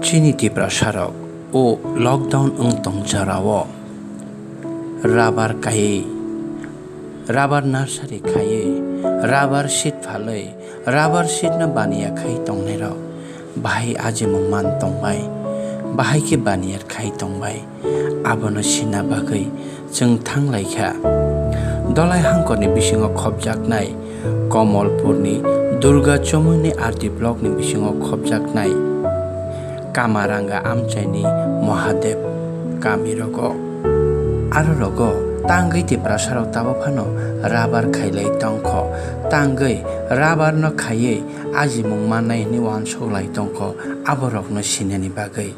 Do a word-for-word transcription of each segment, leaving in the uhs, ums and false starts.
Chini Tiprasarok o lockdown wng tong jorao rubber kaiwi, rubber nursery khaiwi, rubber seed phalwi, rubber seed no baniya khai tongnairok bahai ajimung man tongbai, bahai khe baniya khai tongbai. Abono sina bagwi chwng thang lai kha. Dolai hangkorni bisingo khopjaknai Komolpurni Durga Chomoni R D blockni bisingo khopjaknai Kamaranga amchaini Mahadev kamirogo. Aro rogo tangwi Tiprasarok tabok phano rubber khailai tongkho, tangwi rubber no khaiwi ajimung mannai hwnwi uansuk lai tongkho, aborokno sinani bagwi.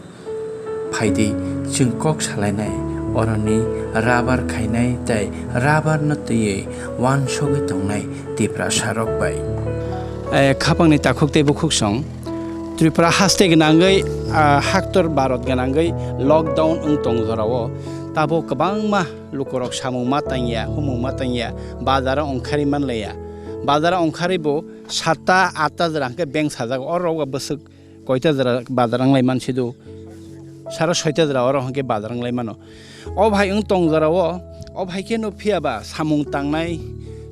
Phaidi, chwng kok salainai, oroni rubber khainai tei rubber no twiwi uansugwi tongnai Tiprasarok bai. Eh, khapangni takhuk tei bukhuk song, Tripura haste gwnangwi, ah, haktor Bharat gwnangwi lockdown wng tong jorao tabo kwbangma lukurok samung ma tangya, humung ma tangya, bazaro ongkhari manlaiya. Bazaro ongkharibo satta atta jora hwnkhe beng sajak, oro bwswk koita jora bazar wnglai man sidu? Saro soita jora oro hwnkhe bazar wnglai mano. O bhai wng tong jora o, o bhai khe no phiya ba samung tangnai,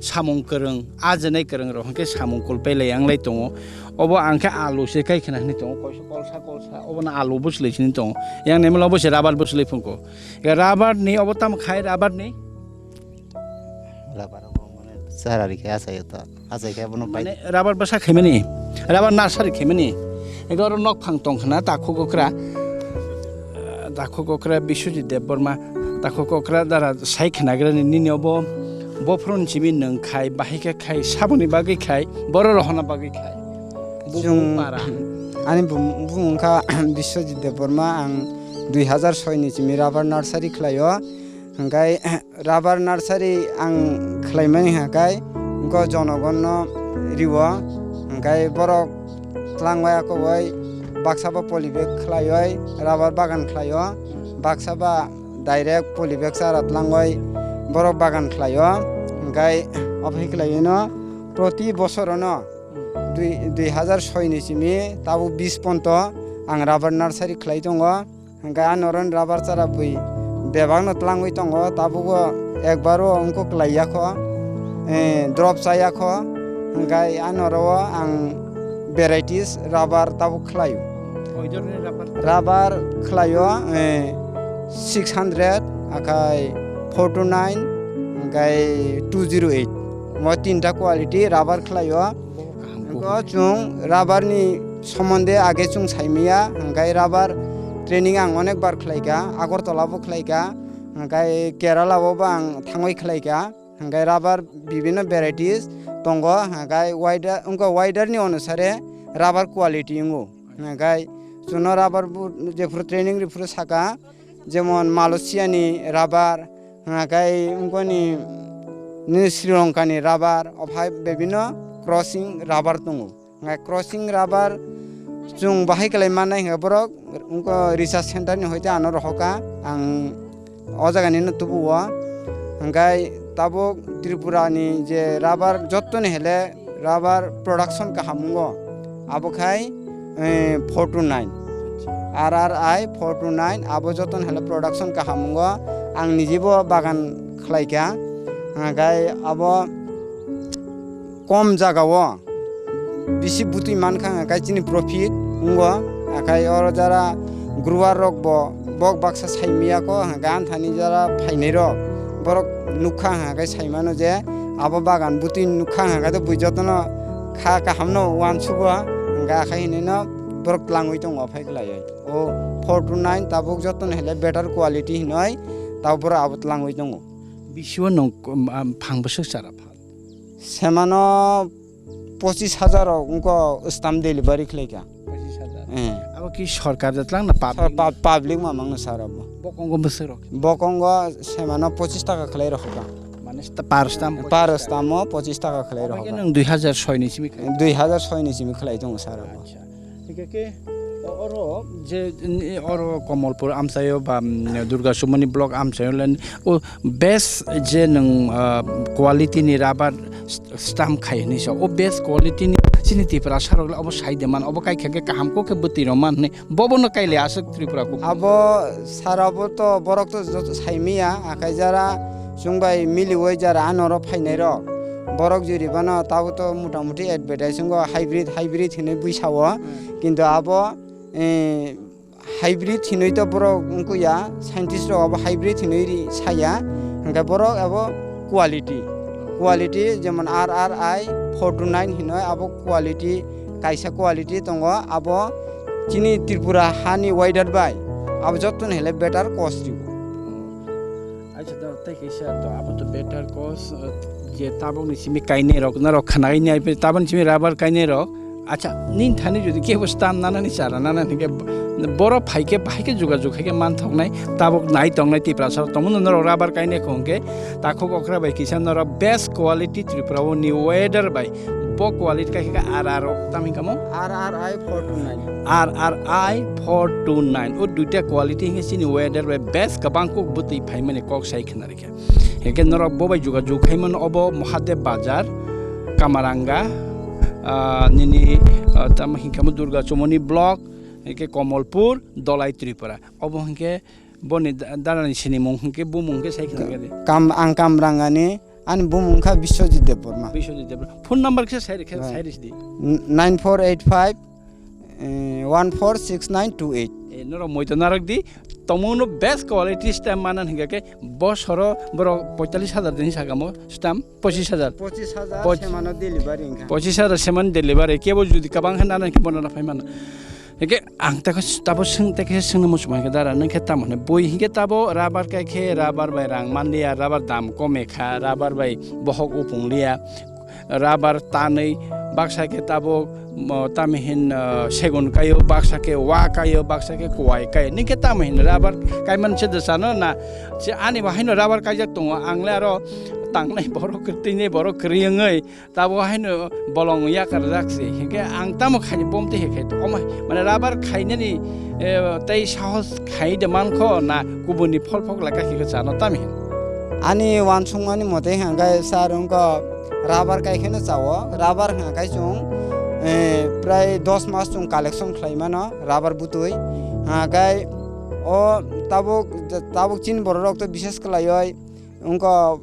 samung kwrwng, ajenai kwrwng rok hwnkhe samung kulpai lai wnglai tongo. Obo ang khe alu se kai khna hwnwi tongo, koisa kolsa kolsa, obo no alu bwchlwi sini tongo. Yang nemlo obo se rubber bwchlwi phunko. Ya rubber ni obo tamo khai rubber ni? Rubber obo mane chara rikhe achaio to. Achai khe abono pai. Mane rubber bwsa khaimani, rubber nursery khaimani. Ego oro nok phang tong khna takhuk okra, takhuk okra Biswajit Debbarma, takhuk okra dara sai khnagrani nini obo bophron simi nwng khai, bahai khe khai, saboni bagwi khai, boro rohorna bagwi khai. Buphang Chwng para. Ani bum-, bumung kha Biswajit Debbarma, ang dui hazar soi ni simi rubber nursery khlaio. Hwnkhe rubber nursery ang khlaimani hwnkhe wngkha jonogonno rio, hwnkhe borok twlangwi akwbai baksa bo poly bag khlaiwi rubber bagan khlaio, baksa ba direct poly bag chara twlangwi borok bagan khlaio, hwnkhe obo hai khlaiwino proti bosorono dui, dui hazar soi ni simi tabuk bis ponto ang rubber nursery khlai tongo. Hwnkhe a noron rubber chara bui bebakno twlangwi tongo, tabukbo ekbaro wngkuk lai ya kho, eh, drop cha ya kho, hwnkhe a noro-o ang varieties rubber tabuk khlaio. Koi dhoroner rubber? Rubber khlaio, eh, six hundred, akhai four two nine, hwnkhe two zero eight. Mo tinta quality rubber khlaio. Bo kaham Hwnkhe kok. Chwng rubber ni somonde age chwng saimaya, hwnkhe rubber training ang onek bar khlaikha, Agartala bo khlaikha, hwnkhe Kerala bo bo ang thangwi khlaikha, hwnkhe rubber bibinno varieties tongo, hwnkhe wider, wngkha wider ni onusare rubber quality wngo, hwnkhe chwngno rubber bo jephuru training riphuru sakha, jemon Malaysia ni rubber, hwnkhe wngkoni ni Sri Lanka ni rubber, ophai bibinno crossing rubber tongo. Hwnkhe crossing rubber chwng bahai kwlai mannai hwnkhe borok wngkha research center ni hoite ano rohorkha, ang o jaga nino tubuo. Hwnkhe tabuk Tripura ni je rubber jottoni hele rubber production kaham wngo, abo khai, eh, four two nine, R R I four two nine, abo jottoni hele production kaham wngo. Ang nijibo bagan khlaikha, hwnkhe abo kom jagao bisi butwi mankha, hwnkhe chini profit wngo. Akhai oro jara grower rok bo bok baksa saimaya kho, hwnkhe anthani jara phainai rok borok nukha, hwnkhe saimano je abo bagan butwi nukha, hwnkhe bui jotono kha kahamno uansugo, hwnkhe akhai hinino borok twlangwi tongo phai khlaiwi. O four two nine tabuk jotono hele better quality hinoi tabuk borok abo twlangwi tongo. Bisio nwng, um, um, phang bwswk chara pha? Semano pochis hajar rok wngkha stamp delivery khlaikha. Pochis hajar. Eh. Abo ki sorkar da twlang na public? Sor-, pub-, public mamang no sar abo. Bokongo bwswk rok? Bokongo semano pochis taka khlai rokha. Mane sta-, par stamp Par pochis taka? Stamp o pochis taka khlai Obo rokha. Nwng dui hazar soi ni simi khlai? Dui hazar soi ni simi khlai tongo sar abo. Acha. Hingke ke o-, oro je, ni, oro Komolpur amchaio ba, mm, Durga Sumoni block amchaio len, o best je nwng, ah, quality ni rubber st-, stamp khai hinwi sa. O best quality ni chini Tiprasa rok le obo sai de man, obo kai khe khe kaham kok khe bwtwi rw man hwnwi bobo no kai le aswk Tripura kok. Abo sara bo to borok to joto sai manya, akai jara chwng bai miliwi jara ano ro phainai rok. Borok juri bano tabo to mota moti advertise wngo hybrid, hybrid hwnwi bui sao. Hmm. Kintu abo, eh, hybrid hinwi to borok wngkha ya, scientist rok abo hybrid hinwi ri-, saya, hwnkhe borok abo quality, quality jemon R R I four two nine hinwi abo quality, kaisa quality tongo, abo chini Tripura hani weather bai abo jottoni hele better cost rw. Acha, do tei kaisa to abo to better cause, uh, je tabok ni simi kainai rok, norok khna nai, tabok ni simi rubber kainai rok. Acha, nin thani jodi kebo stam nanani chara nanani ke, borok phai khe bahai khe jogajog khai khe man thok nai, tabok nai tong nai Tiprasa rok tongmano norok rubber kainai khong khe, takhuk okra bai kisa norok best quality Tripura o ni weather bai bo quality kai khe R R o tam hingkamo? R R I four two nine. R R I four two nine. O duita quality hingkhe chini weather bai best kwbang kok bwtwi phaimani kok sai khna rikha. Hingkhe norok bo bai jogajog khai mano obo Mahadev Bazar, Kamaranga, ah, nini, ah, tamo hingkhe mo Durga Chomoni Block, hingkhe Komolpur, Dolai Tripura. Obo hingkhe boni da-, darani sinimung hingkhe bumung hingkhe sai khna gari. Kam, ang Kamrangani, ani bumung kha Biswajit Debbarma. Biswajit Debbarma. Phone number khe sai rikhe, Bai. Sai risi di. N-, nine four eight five, eh, one four six nine two eight. Eh, norok moito narok di, tongmungno best quality stamp manan hingka khe bosoro borok poitallis hajar din sakamo stamp pochis hajar. Pochis hajar Poch-, semano delivery wngkha. Pochis hajar semano delivery, kebo jodi kabang khe nana khe bono phai mano. Hingke ang tabo, tabo swng, tei khe swngno muchung khe dara, nang khe tamo hwnwi? Bui hingke tabo rubber kai khe rubber bai rang manliya, rubber dam kome kha, rubber bai bohok upung liya. Rubber tanwi baksa khe tabuk, mo, tamo hin, ah, segun kaio, baksa khe wa kaio, baksa khe kuwai kaio. Nini khe tamo hin rubber kaiman se de sano na? Se ani bo haino rubber kaijak tongo, ang le aro tangnai borok, twinai borok kwrwi wngwi tabo haino bolong yakar jak se. Hinkhe ang tamo khaini bomtwi hai khai to, omo mane rubber khainani, eh, tei sahos khai de mankho na kubuni phol phok lai kha khe chano tamo hin? Ani wansukmani mote hwnka khe sir wngkha rubber kai kheno chao, rubber hwnka khe chwng, eh, prai dos mas chwng collection khlai mano rubber butwi. Hwnka khe o tabuk, tabuk chini borok rok to bishes khlaioi wngkha,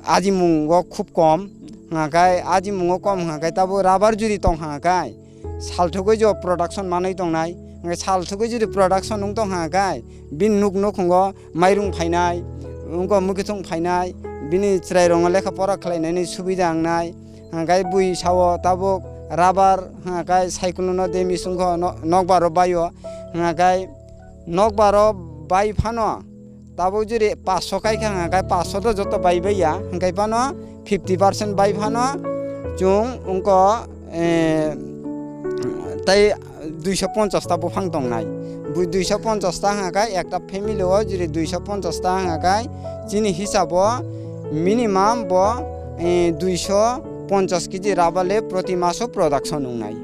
ajimungo khub kom, hwnka khe ajimungo kom hwnka khe tabuk rubber juri tong hwnka khe sal thugwi jo production manwi tongnai, hwnka khe sal thugwi juri production wng tong hwnka khe bini nuk nukhungo mairung phainai, wngkha mwkhwthwng phainai, bini chwrairokno lekha pora khlainani subida wngnai. Hwnkhai bui sao tabuk rubber hwnkhai cyclone-o de misungkho no-, nokbar-o baio. Hwnkhai nokbar-o bai phano tabuk juri paanch sho kai kha, hwnkhai paanch sho to joto bai baiya, hwnkhai phano fifty percent bai phano chwng wngkha, eh, tei duiso ponchas ta buphang tongnai. Bui duiso ponchas ta hwnka khe ekta family o jiri duiso ponchas ta hwnka khe chini hisabo minimum bo, eh, duiso ponchas kg rubber le proti maso production wngnai.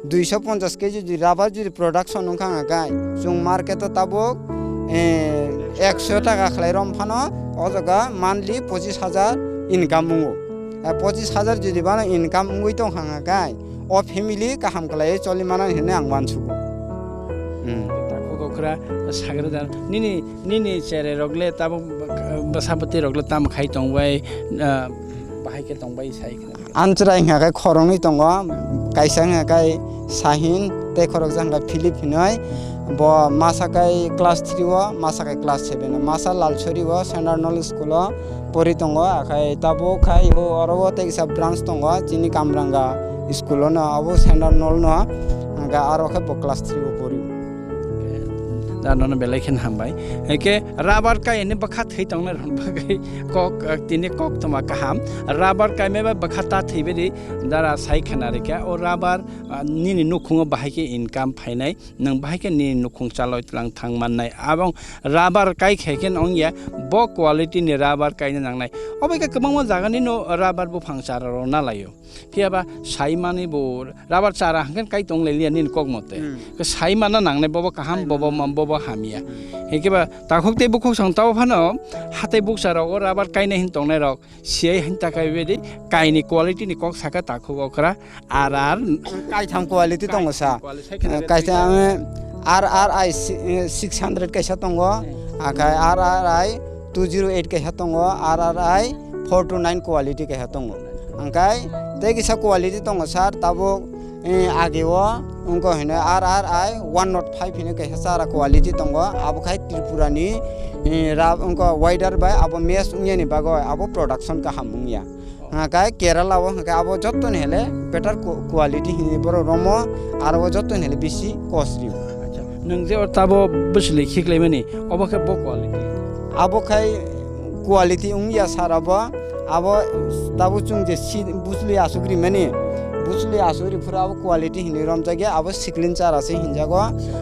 Duiso ponchas kg jodi rubber jodi production wngkha hwnka khe chwng market o tabuk, eh, ekso taka khlai rom phano o jaga monthly pochis hajar income wngo. Eh, pochis hajar jodi bana income wngwi tong hwnka khe o family kaham khlaiwi choli mano hinwi ang uansugo. Hmm. Takhuk okra sagra jan nini, nini cherai rok le tabuk bwsa bwtwi rok le tamo khai tong bai, ah, bahai khe tong bai sai khna. Amchwrai hwnka khe khoroknwi tongo, kaisa hwnka khe Sahin tei khoroksa hwnka khe Philip hinwi. Bo masa khe class three o, masa khe class seven o, masa Lalsori o, Central Knowledge School o pori tongo, akhai tabuk khai o oro o tei kisa branch tongo, chini Kamranga school o no, abo Central Knowledge no, hwnka aro khe bo class three o pori. Da nono belai khe hambai. Eke rubber kai ni bwkha thwi tongnai rok bagwi kok, eh, tini kok toma kaham. Rubber kai me ba bwkha ta thwi bedi dara sai khna rikha. O rubber, ah, nini nukhungo bahai khe income phainai. Nwng bahai khe nini nukhung chaloi tlang thang mannai. Abong rubber kai khe khe ongya, bo quality ni rubber kaina nangnai. Obo khe kwbangma jaga ni no rubber buphang chara rok na laio. Phiya ba sai mani bo rubber chara hangkhe kai tong lai liya nini kok mote. Hmm. Khe sai mana nangnai bobo kaham, Sai bobo mana. Ma-, bobo O hamya. Hinkhe ba takhuk tei bukhuk song tabo phano hatai bukcha rogo rubber kainai hin tongnai rok siyai hin takai bedi kaini quality ni kok saka takhuk okra R R. Kaitham quality tongo sa. Quality sai khna Kaitham R R I si-, eh, six hundred kaisa tongo. Hmm. Akai R R I two zero eight kaisa tongo. R R I four two nine quality kaisa tongo. Angkai tei kisa quality tongo sir, tabuk, eh, age o wngkha hino R R I one not five hino kaisa chara quality tongo, abo khai Tripura ni, eh, rab-, wngkha weather bai abo match wngya ni bagwi abo production kaham wngya. Hwnkhe Kerala o hwnkhe abo jottoni hele better qu-, quality hini borok romo, aro o jottoni hele bisi cost rio. Acha, nwng je o tabo bwswlwi khiklaimani, obo khe bo quality? Abo khai quality wngya sir abo, abo tabo chwng je si bwswlwi aswk rimani, bwswlwi aswk ri phuru abo quality hinwi romjakya, abo siklin chara se hinjago,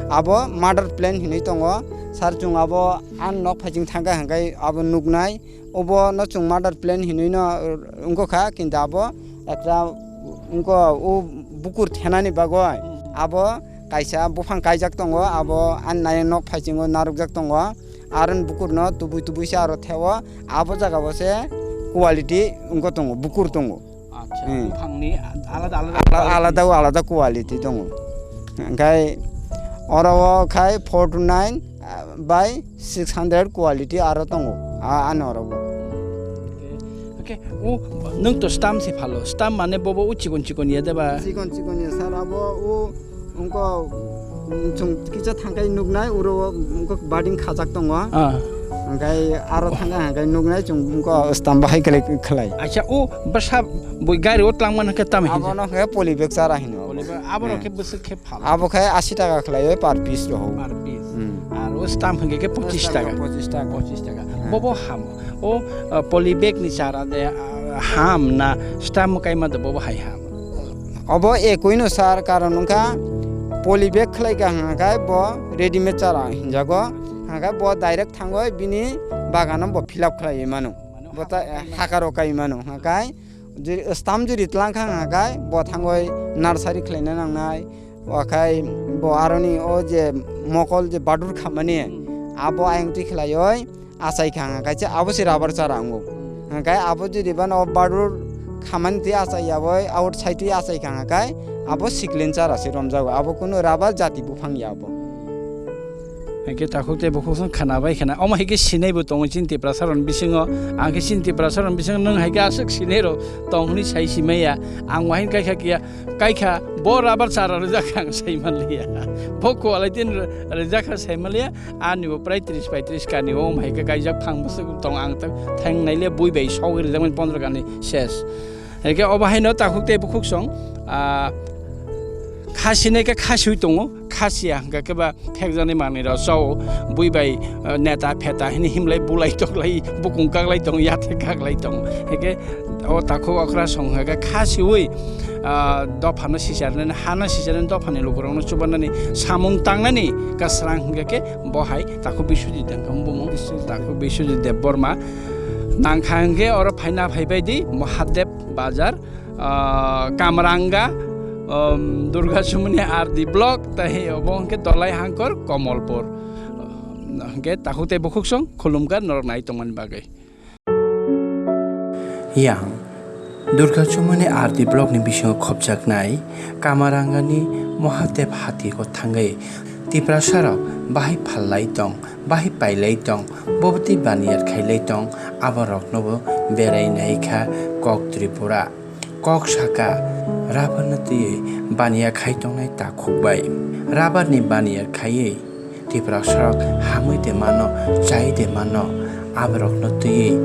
abo mother plant hinwi tongo sir, chwng abo ani nok phaising thangkha hwnkhe abo nuknai, obo no chwng mother plant hinwi no wngkha, kintu abo ekta wngkha o bukur thenani bagwi abo kaisa buphang kaijak tongo, abo ani nai nok phaisingo narwkjak tongo. Aro ni bukurno tubui tubui se aro theo, abo jaga bo se quality wngkha tongo, bukur tongo. Acha, hmm. Buphangni alada alada Ala-, quality. Alada o alada quality tongo. Hwnkhe oro o khai four two nine by six hundred quality aro tongo, a-, ani oro bo. Okay, okay. O nwng to stamp se phalo, stamp mane bobo o chikon chikon ya de ba? Chikon chikon ya sir, abo o Wngkha, mm, chwng kisa thangkhai nuknai, uro o wngkha bading khajak tongo. Ah. Hwnkhe aro thangkha hwnkhe nuknai chwng wngkha stamp bahai khlai, khlai. Acha, o bwsa bui gari o twlangmani hwnkhe tamo hinwi? Abono hwnkhe poly bag chara hino. Poly bag, aborok khe bwswk khe phala? Abo khe asi taka khlaiwi per piece rohor. Per piece. Hmm. Ar o stamp hwnkhe khe pochis taka. Pochis taka. Pochis taka. Hmm. Bobo ham. O, ah, poly bag ni chara de, ah, ham na stamp kaima de bobo hai ham? Obo ekui no sir, karon wngkha poly bag khlai kha hwnkha khe bo readymade chara hinjago, hwnkha khe bo direct thangwi bini bagano bo fill up khlaiwi mano. Bo ta-, hakaro kai mano, hwnkha khe juri, stamp juri tlang kha hwnkha khe bo thangwi nursery khlaina nangnai, okhai bo aroni o je mokol je badur khamani abo ayang twi khlaiwi, achai kha hwnka khe abo se rubber chara wngo. Hwnka khe abo jodi bano barur khamani twi achai ya bai, outside twi achai kha hwnka khe abo siklen chara se romjago, abo kunu rubber jati buphang ya abo. Hwnkhe takhuk tei bukhuk song khwna bai khwna. Omo hai khe sinai bo tongo chini Tiprasa rokni bisingo. Ang khe chini Tiprasa rokni bisingo nwng hai khe aswk sinai rok tong hwnwi sai si maya. Ang wahini kai kha kiya. Kaikha, bo rubber chara rijak kha ang sai manliya. Bo quality ni rijak kha sai manliya. Ani bo prai tris paitris kani o, hai khe kaijak phang bwswk tong ang tak thang naile bui bai sogwi rijak mani pondro kani ses. Hai khe obo haino takhuk tei bukhuk song, ah, khasi nai khe khasiwi tongo, khasiya hwnkha khe ba phekjaknai manwi rok chao, bui bai, ah, neta pheta hini himlai bulai toklai bukung kaklai tongo, yathe kaklai tongo. Hai khe o takhuk okra song hwnkha khe kha siwi, ah, dophano sicharnani, hano sicharnani, dophani lukurokno chubanani samung tangnani kwsrang hwnkha khe bo hai takhuk Biswajit Debbarma bumung, Biswajit. Takhuk Biswajit Debbarma nangkha hwnkhe oro phaina phaibai di Mahadev Bazar, ah, Kamaranga, um, Durga Chumuni R D Block, tei obo hwnkhe Dolai Hangkor, Komolpur. Hwnkhe takhuk tei bukhuk song khulumkha norok nai tongmani bagwi. Yang Durga Chumuni R D Block ni bisingo khopjaknai Kamarangani Mahadev hati o thangwi Tiprasa rok bahai phallai tong, bahai pailai tong, bobotwi baniyar khailai tong, abo rokno bo berai nai kha Kok Tripura. Kok saka, rubber no twiwi baniya khai tongnai takhuk bai. Rubber ni baniya khaiwi Tiprasa rok hamwi de mano, chai de mano, aborok no twiwi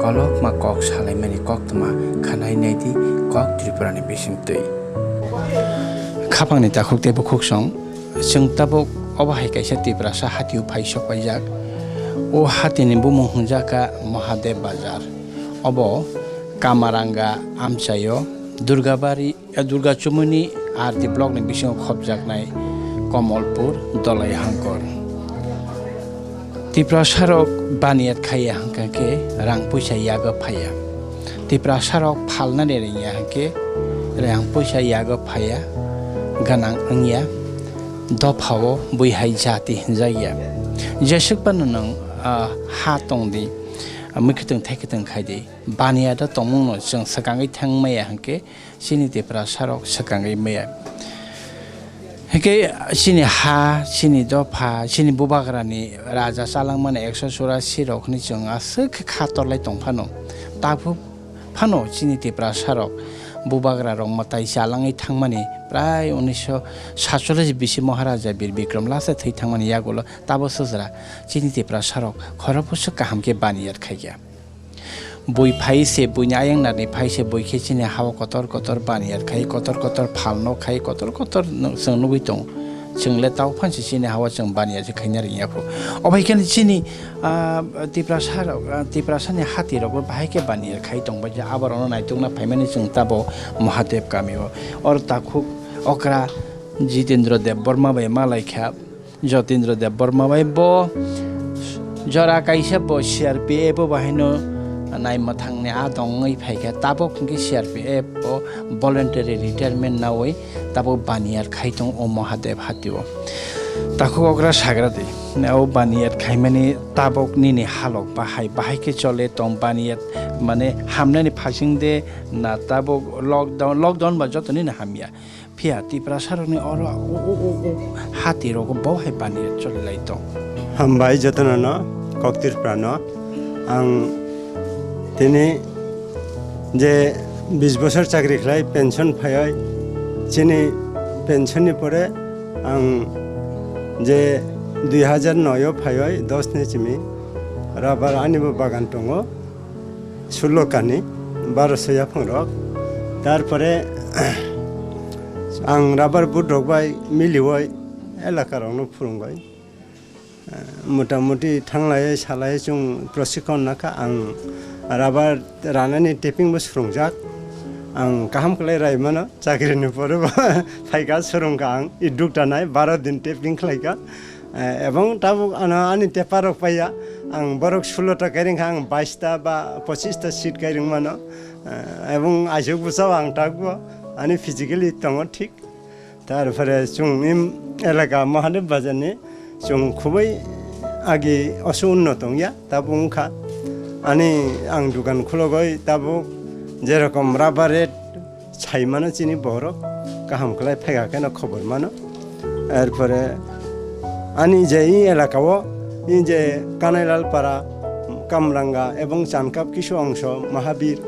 kolokma kok salaimani koktwma khanai naidi Kok Tripura ni bisingtwi. Khapang ni takhuk tei bukhuk song, chwng tabuk obo hai kaisa Tiprasa hati o phai sok paijak. O hati ni bumung hwnjak kha Mahadev Bazar. Obo Kamaranga amchaio Durgabari, eh, Durga Chumuni R D Block ni bisingo khopjaknai Komolpur, Dolai Hangkor. Tiprasa rok baniyat khaiya hwnkha khe rang puisa yago phaiya. Tiprasa rok phalnani rengya hwnkhe rang puisa yago phaiya, gwnang wngya. Dophao bui hai jati hinjakya. Jeswk phano nwng, ah, ha tongdi, ah, mwkhwtwng thaikwtwng khaidi. Baniya da tongmungno chwng swkangwi thangmaya hwnkhe chini Tiprasarok swkangwi maya. Hwnkhe chini ha, chini dopha, chini bubagrani raja chalangmani ekso churasi rokni chwng aswk khe kha torlai tongphano. Tabuk phano chini Tiprasarok bubagrarok mwtai chalangwi thangmani prai unisho satchollish bisi Maharaja Bir Bikram Lasa thwi thangmani yagulo tabo sujra chini Tiprasarok khorokboswk kaham khe baniyar khaikha. Bui phai se, buini ayang narni phai se, bui khe chini ha-o kotor kotor baniyar khai, kotor kotor phalno khai, kotor kotor no-, chwng nugwi tongo. Chwng le tao phan se chini ha-o chwng baniyar se khaina ringya pho. Obo hai khe chini, ah, Tiprasa rok, ah, Tiprasani hati rok bo bahai khe baniyar khai tong bai khe, abo rokno naitukna phaimani chwng tabo Mahadev kami o. Oro takhuk okra Jitendra Debbarma bai malai kha. Jotindra Debbarma bai bo jora kaisa bo C R P F o bahaino naimwthangni a dongwi phaikha, tabuk hwnkhe C R P F o voluntary retirement naui tabuk baniyar khai tong o Mahadev hatio. Takhuk okra sagra di, o baniyar khaimani tabuk nini halok bahai, bahai khe chole tong baniyar, mane hamnani phasing de na tabuk lockdown, lockdown ba joto nini hamya. Phiya Tiprasarokni oro o, o, o, o, hati rogo bo hai bani choli lai tong. Hambai jotono no, kok Tripura no. Ang tini je bis bosor chakri khlai pension phaioi, chini pension ni pore ang je dui hajar noi o phaioi, dos ni simi rabar ani bo bagan tongo. Sulokani, baroso yaphang rok. Tarpore ang rubber boot rok bai milioi elaka rok no phurung bai. Eh, mota moti thanglai salai chwng prosikon nakha ang rubber ranani taping bo swrwngjak. Ang kaham khlai rai mano chakri ni pore bo phaikha swrwngkha ang iduk tanai baro din taping khlaikha. Eh, ebong tabuk ano ani tepa rok paiya, ang borok sulo ta kairing kha, ang bais ta ba pochis ta seat kairing mano. Eh, ebong aisuk bwsao ang tabuk ani physically tongo thik. Tarpore chwng im elaka Mahadev Bazar ni chwng khubui agi osu unno tongya, tabuk wngkha. Ani ang dukan khulogoi tabuk jerokom rubber rate, sai mano chini borok, kaham khlai phaikha kheno khobor mano. Erpore ani je i elaka o, i je Kanailal Para, Kamranga ebong Chankap kisu ongso Mahabir,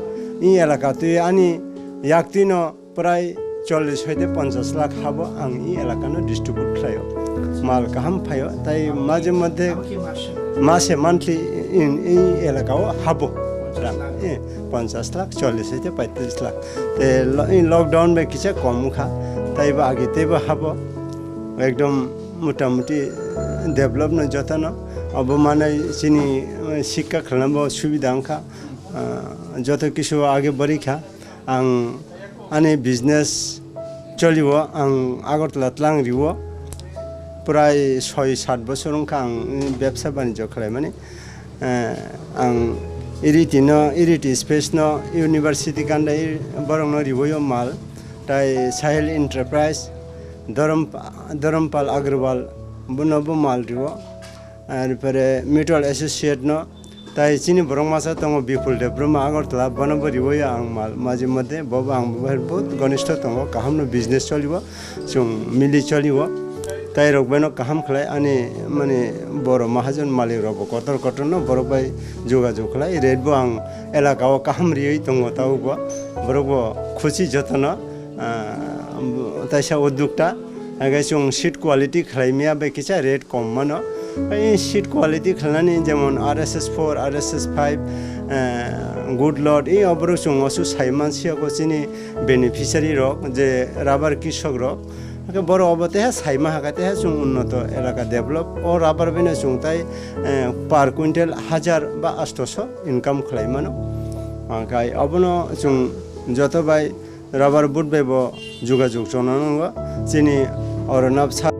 i elaka twi ani yak twi no prai chollish hoite ponchash lakh habo ang i elaka no distribute khlaio. Mal kaham phaio, tai maje madhe mase monthly in i elaka o habo. Rang, eh, ponchash lakh, chollish hoite paitris lakh. Te lo-, i lockdown bai kisa kom wngkha, taibo agi teibo habo ekdom motamuti develop no jotono. Obo manai chini, eh, sikka khlana bo subida wngkha. Ah, joto kisu age bori kha. Ang ani business choliwo, ang Agartala tlang riwo, prai soi sat bosor wngkha ang bebsa banijyo khlaimani. Eh, ang iriti no, iriti space no, university kanda ir-, borok no riwoyo mal, tai Sahil Enterprise, Dhorom-, Dhorompal Agrawal, bono bo mal riwo, ar pore Mutual Associate no, tai chini borok masa tongo Bipul Debbarma Agartala, bono bo riwoyo ang mal, maji mode bo bo ang bo bahai bo gonistho tongo, kaham no business choliwo. Chwng mili choliwo. Tai rok bai no kaham khlai ani mani boro mahajon malik rok bo kotor kotor no borok bai jogajog khlai. Rate bo ang elaka o kaham riwi tongo tabuk bo. Borok bo khusi jotono, ah, taisa uddukta. Hake chwng seat quality khlai maya bai kisa rate kom mano. Ai seat quality khlainani jemon R S S four, R S S five, eh, Good Lord, i oborok chwng osu sai mansi abo chini beneficiary rok, je rubber kisok rok, hake borok obo teha sai maha khe teha chwng unnoto elaka develop. O rubber beno chwng tai, eh, per quintal hajar ba astoso income khlai mano. Hake obono chwng joto bai rubber board bai bo jogajog chwng nango. Chini oro nabsa